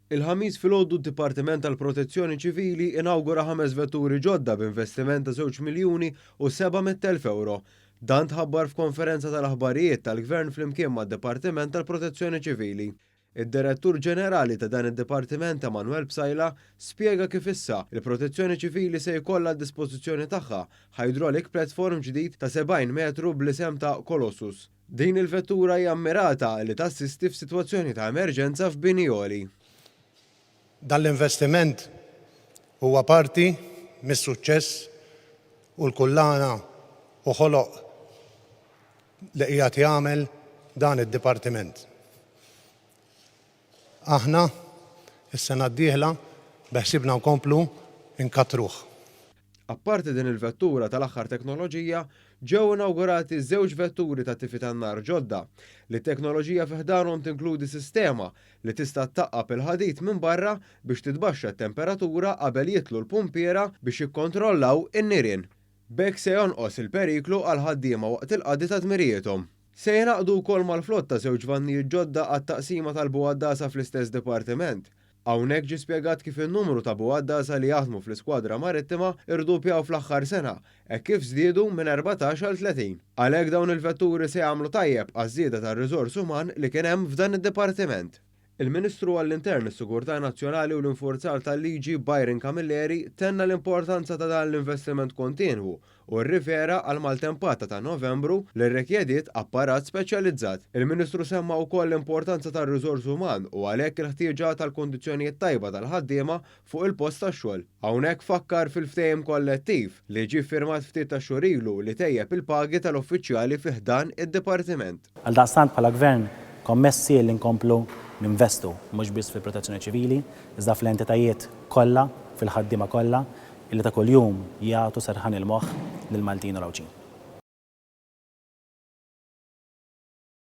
Il-Ħamis filgħodu d-Dipartiment tal-Protezzjoni Ċivili inawgura ħames vetturi ġodda b'investiment ta' 2,700,000 ewro. Dan tħabbar f'konferenza tal-aħbarijiet tal-Gvern flimkien mad-Dipartiment tal-Protezzjoni Ċivili. Id-Direttur Ġenerali ta' dan id-Dipartiment Emanuel Psaila spjega kif issa il-Protezzjoni Ċivili se jkollha d-dispożizzjoni tagħha hydraulic platform ġdid ta' 70 metru bl-isem ta' Colossus. Din il-vettura hija mmirata li tassisti f'sitwazzjoni ta' emerġenza f'bini għoli. Dan l-investiment huwa parti mis-suċċess u l-kullana u ħoloq li qiegħed jagħmel dan id-dipartiment. Aħna s-sena d-dieħla beħsiebna nkomplu nkattruh. Apparti din il-vettura tal-aħħar teknoloġija, ġew inawgurati żewġ vetturi ta' tifi tan-nar ġodda li t-teknoloġija fi ħdanhom tinkludi sistema li tista' ttaqqab il-ħadid minn barra biex titbaxxa t-temperatura qabel jidħlu l-pumpiera biex jikkontrollaw in-nirien. B'hekk se jonqos il-periklu għall-ħaddiema waqt il-qadi ta' dmirijiethom. Se jingħaqdu wkoll mal-flotta żewġ vannijiet ġodda għat-taqsima tal-bugħaddasa fl-istess dipartiment. Hawnhekk ġie spjegat kif in-numru ta' bugħaddasa li jaħdmu fl-iskwadra marittima rduppjaw fl-aħħar sena, hekk kif żdiedu minn 14 għal 30. Għalhekk dawn il-vetturi se jagħmlu tajjeb għaż-żieda tar-riżors uman li kien hemm f'dan id-dipartiment. Il-Ministru għall-Intern, is-Sigurtà Nazzjonali u l-Infurzar tal-Liġi Byron Camilleri tenna l-importanza ta' dan l-investiment kontinwu u rrifera għall-maltempata ta' Novembru li rrikjediet apparat speċjalizzat. Il-Ministru semma wkoll l-importanza tar-riżors uman u għalhekk il-ħtieġa tal-kundizzjonijiet tajba tal-ħaddiema fuq il-post tax-xogħol. Hawnhekk fakkar fil-ftehim kollettiv li ġie ffirmat ftit tax-xhur ilu li tejjeb il-pagi tal-uffiċjali fi ħdan id-dipartiment. Għaldaqstant bħala Gvern kommessi li nkomplu ninvestu mhux biss fil-Protezzjoni Ċivili iżda fl-entitajiet kollha, fil-ħaddiema kollha illi ta' kuljum jagħtu serħan il-moħħ lill-Maltin u l-Għawdxin.